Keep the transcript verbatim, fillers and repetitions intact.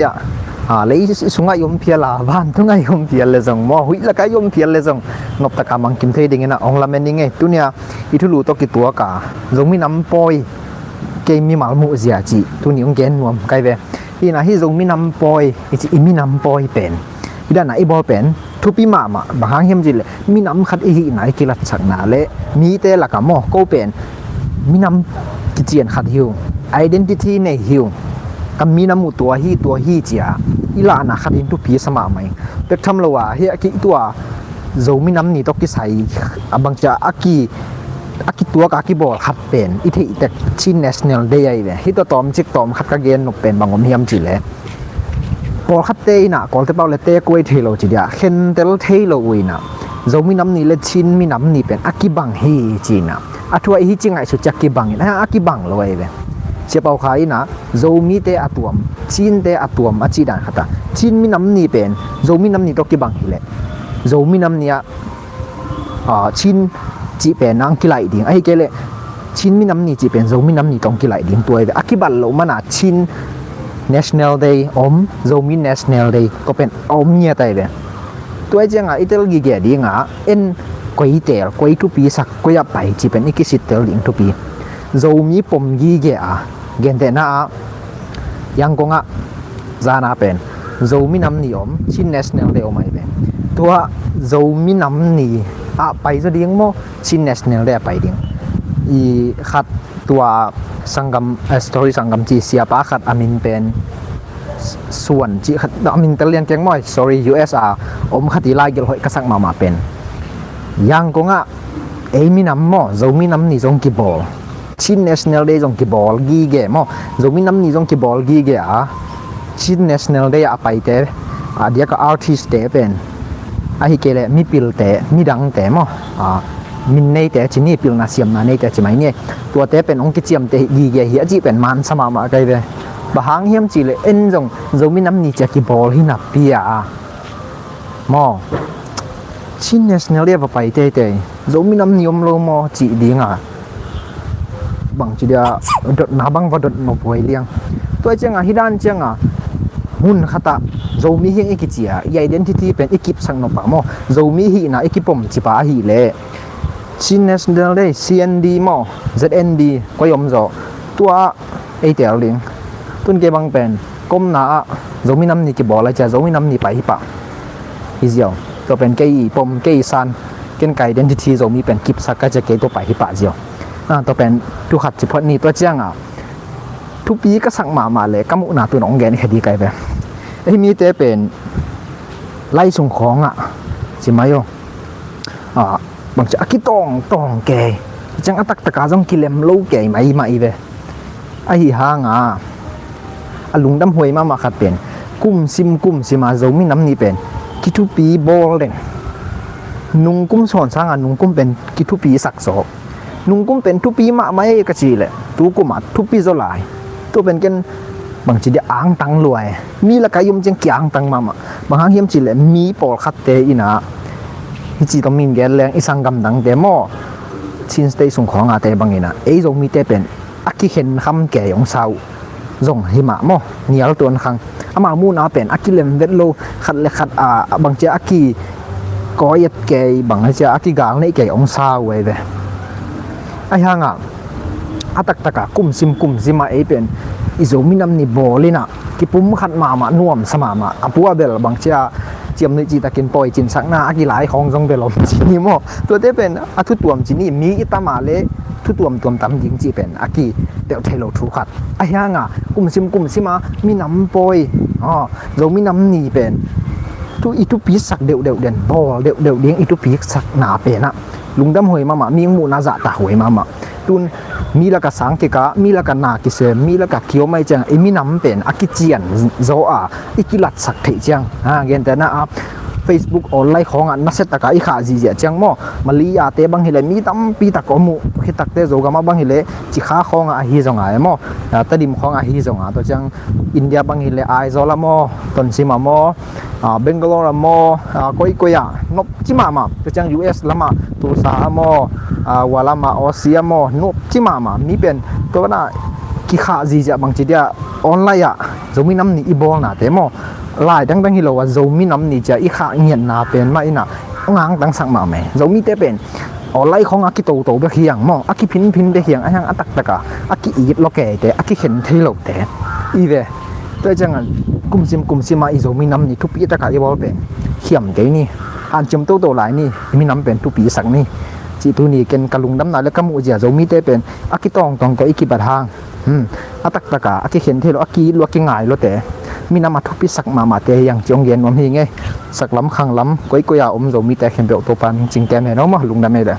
Tua ciang a, lei sungah i om phial a, vantungah i om phial le zong maw, huih lakah i om phial le zong noptaka mangkim thei dingin a ong lamen ing ei. Tunia i thulu tawh kituaka Zomi Nam Pawi, kei mimal muhzia cih tuni ong gen nuam kai ve. Hina hi Zomi Nam Pawi i cih, i minam pawi pen, hi dana i bawl pen thupi mahmah. Bang hang hiam cihleh minam khat i hihna i kilatsakna le mite lakah maw, ko pen minam kician khat hi ung, identity nei hi ung. Ka minam uh tua hi, tua hi cia i lahna khat in thupi sa mahmah ing. Pek tham lo a hi a kih tua Zomi Nam Ni tawh kisai a bangcia a ki a kituak a kibawl khat pen i theih tek Chin National Day ahi ve. Hi tawh tawmcik tawm khat ka gen nop pen bang om hiam cihleh, pawlkhatte inah Kawlte pau le te kuai thei lo ci dia, khentel thei lo uh inah Zomi Nam Ni le Chin minam ni pen a kibang hi ci inah a thu a i hi ci ngaihsut ciah kibang in a, a kibang lo ahi ve. Sia Pau Kha inah Zomite a tuam, Chinte a tuam a cih dan khatah Chin minam ni pen Zomi Nam Ni tawh kibang hileh Zomi Nam Ni ah Chin cih pen nang kilaih ding, ahi kei leh Chin minam ni cih pen Zomi Nam Ni tawh kilaih ding tua ahi ve. A kibat loh mana Chin National Day om, Zomi National Day tua pen a om ngiat ahi ve. Tua ahi cianga i tel gige dinga en koi tel, koi thupi sak, koi ah pai cih pen i kisittel ding thupi. Zomi pom gige a, gentehna ah Yangon ah zana pen Zomi Nam Ni om, Chin National Day om ahi ve. Tua Zomi Nam Ni ah pai zaw ding maw, Chin National Day ah pai ding? I khat tua Sanggam, eh, sorry, Sanggam ci, siapa khat a min pen Suan ci khat, a min tel lian keng maw, sorry, U S a om khat i laigelh hoih ka sak mahmah pen Yangon ah ei minam maw, Zomi Nam Ni zong kibawl, Chin National Day zong kibawl gige maw, Zomi Nam Ni zong kibawl gige a, Chin National Day a paite, a diaka artist te pen, ahi kei leh mipilte, midangte maw, a, min neite ci ni, pilna siamna neite ci mai ni, tuate pen ong kiciamte gige hi a cih pen mansa mahmah kai ve. Bang hang hiam cihleh en zong Zomi Nam Ni cia kibawl hi napi a maw, Chin National Day va pai teitei, Zomi Nam Ni om lo maw cih dinga bangci dia dotna bang va dot nop huai liang. Tua cianga hi dan cianga hun khatah Zomi hiang i kicia, i identity pen i kipsak nop a maw, Zomi hihna i kipom cipa ahileh Chin National Day, C N D maw, Z N D, koi om zaw, tua ei tel ding. Tun kei bang pen komna ah Zomi Nam Ni kibawl a cia Zomi Nam Ni pai hi pah hi ziau. Tua pen kei i pom, kei i san, ken ka identity Zomi pen kipsak ka cia kei tua pai hi pah ziau. Ah, tua pen thu khat ci phot ni. Tua cianga thupi ka sak mahmah le ka muhna tun ong gen khe di kai ve. Ei mite pen lai sung khawngah ci mai aw, ah, bangci a kitawngtawng kei, ciang a taktaka zong kilem lo kei maimah i ve. Ahi hanga a lungdam huai mahmah khat pen kumsim kumsima Zomi Nam Ni pen kithupi bawl den. Nungkum sawn sanga nungkum pen kithupi sak zaw. Nungkum pen thupi mahmah ei ka cih leh tukum ah thupi zaw lai. Tu pen ken bangci dia angtang luai. Mi lakah i om ciang kiangtang mahmah. Bang hang hiam cihleh mi pawlkhatte inah hici tawh min gen leng i sanggam dangte maw, Chin State sung khawngate bang inah ei Zomite pen a kikhen kham kei ong sa uh zong hi mah maw, nial tuan khang. Amau muhna pen a kilem vet lo, khat le khat a bangcia a ki kawi et kei, bangcia a kigal neih kei ong sa uh ei ve. Ahi hanga a taktaka kumsim kumsima ei pen i Zomi Nam Ni bawl inah kipumkhat mahmah, nuamsa mahmah. A pua bel bangcia ciamnuih cihtakin pawi cinsakna a kilai khawng zong bel om ci ni maw. Tuate pen a thutuam ci ni, mi i tama le thutuam tuam tam ding cih pen a kipelh thei lo thu khat. Ahi hanga kumsim kumsima minam pawi, ah, Zomi Nam Ni pen tu i thupi sak deuhdeuh den, bawl deuhdeuh ding i thupi sakna penah lungdam huai mahmah, mi ong muhna zahtak huai mahmah. Tun mi laka sang kika, mi laka na kisem, mi laka kiom ai ciang i minam pen a kician zaw a i kilatsak theih ciang, ha, gentehna a Facebook online khawngah nasiataka i khah zihziah ciang maw, Malayate bang hileh mi tampi tak om uh, khitakte Zogamah bang hileh Cikha khawngah ahi zonga e maw, ah, Tedim khawngah ahi zonga, tua ciang India bang hileh Aizawl ah maw, Tonsim ah maw, ah, Bangalore ah maw, ah, koikoi ah nopci mahmah. Tua ciang U S lamah Tulsa ah maw, ah, Wallam ah, Aussie ah maw, nopci mahmah. Mi pen tua banah kikhah ziziah bangci dia online ah Zomi Nam Ni i bawlnate maw, lai dangdang hi lo a Zomi Nam Ni cia i khah ngiatna pen mah in a hong angtangsak mahmah e. Zomite pen online khawng a kitoto bek hi hang maw, a kiphinphin bek hi hang, a hiang a taktak a a ki-it lua keite, a kikhen thei lote i ve. Tua ciangin kumsim kumsim a i Zomi Nam Ni thupi taka i bawl pen khiam kei ni, hanciam toto lai ni, i minam pen thupi sak ni. Cih tuni ken ka lungdamna le ka muhzia Zomite pen a kitawngtawng tawh i kibat hang, hmm, a taktaka a kikhen thei lo, a ki-it lo, a kingai lote, minam a thupi sak mahmahte hi hang ci hong gen nuam hi ing ei. Saklam khanglam koikoi a om Zomite khempeuh Topa'n cingtem hen aw maw, lungdam ei le.